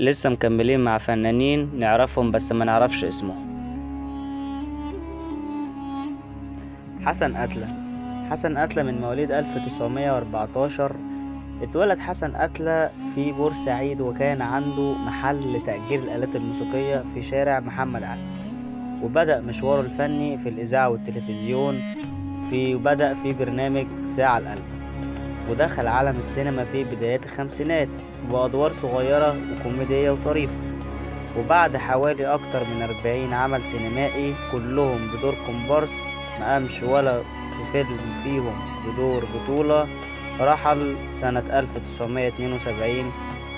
لسه مكملين مع فنانين نعرفهم بس ما نعرفش اسمهم. حسن قتلة. حسن قتلة من مواليد 1914. اتولد حسن قتلة في بورسعيد، وكان عنده محل لتأجير الآلات الموسيقية في شارع محمد علي، وبدأ مشواره الفني في الإذاعة والتلفزيون، وبدأ في برنامج ساعة القلب، ودخل عالم السينما في بدايات الخمسينات بأدوار صغيرة وكوميدية وطريفة، وبعد حوالي أكتر من 40 عمل سينمائي كلهم بدور كومبارس، مقامش ولا في فيلم فيهم بدور بطولة. رحل سنة 1972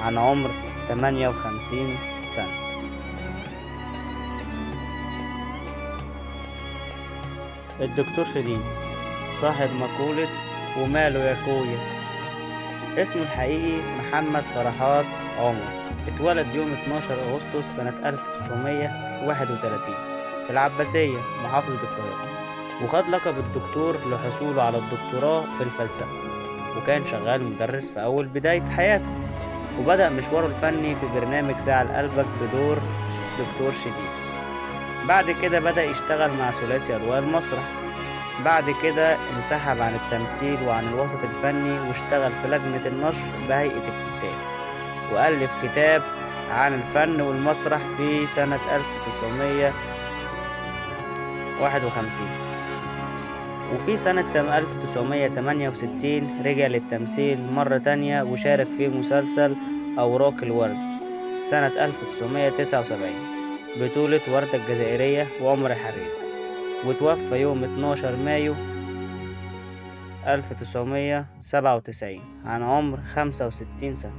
عن عمر 58 سنة. الدكتور شديد صاحب مقولة وماله يا اخويا. اسمه الحقيقي محمد فرحات عمر. اتولد يوم 12 أغسطس سنة 1931 في العباسية محافظة القاهرة، وخد لقب الدكتور لحصوله على الدكتوراه في الفلسفة، وكان شغال مدرس في أول بداية حياته، وبدأ مشواره الفني في برنامج ساعة لقلبك بدور دكتور شديد. بعد كده بدأ يشتغل مع ثلاثي أضواء المسرح. بعد كده انسحب عن التمثيل وعن الوسط الفني، واشتغل في لجنة النشر بهيئة الكتاب، وألف كتاب عن الفن والمسرح في سنة 1951. وفي سنة 1968 رجع للتمثيل مرة تانية، وشارك في مسلسل أوراق الورد سنة 1979 بطولة وردة الجزائرية وعمر الحريري، وتوفى يوم 12 مايو 1997 عن عمر 65 سنة.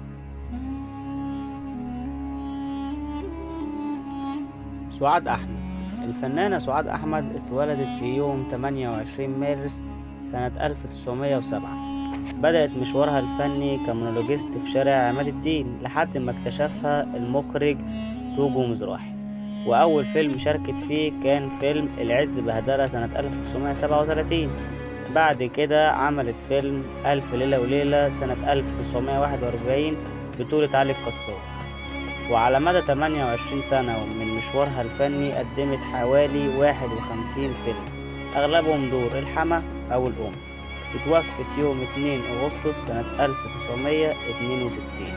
سعاد أحمد. الفنانة سعاد أحمد اتولدت في يوم 28 مارس سنة 1907. بدأت مشوارها الفني كمونولوجيست في شارع عماد الدين لحد ما اكتشفها المخرج توجو مزراحي، وأول فيلم شاركت فيه كان فيلم العز بهدلة سنة 1937. بعد كده عملت فيلم ألف ليلة وليلة سنة 1941 بطولة علي الكسار. وعلى مدى 28 سنة من مشوارها الفني قدمت حوالي 51 فيلم، أغلبهم دور الحما أو الأم. اتوفت يوم 2 أغسطس سنة 1962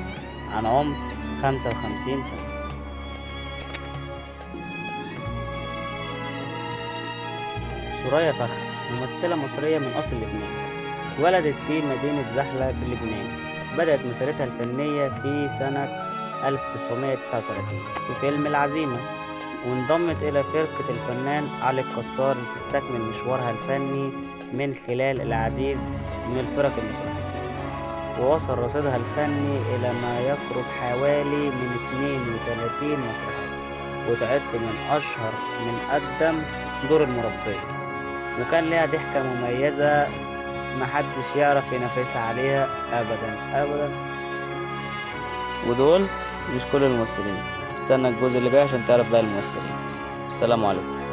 عن عمر 55 سنة. ثريا فخري ممثلة مصرية من أصل لبنان، ولدت في مدينة زحلة بلبنان. بدأت مسيرتها الفنية في سنة 1939 في فيلم العزيمة، وانضمت إلى فرقة الفنان علي الكسار لتستكمل مشوارها الفني من خلال العديد من الفرق المسرحية، ووصل رصيدها الفني إلى ما يقرب حوالي من 32 مسرحية، وتعد من أشهر من قدم دور المربية، وكان لها ضحكة مميزة محدش يعرف ينافسها عليها أبدا أبدا. ودول مش كل الممثلين، استنى الجزء اللي جاي عشان تعرف باقي الممثلين. السلام عليكم.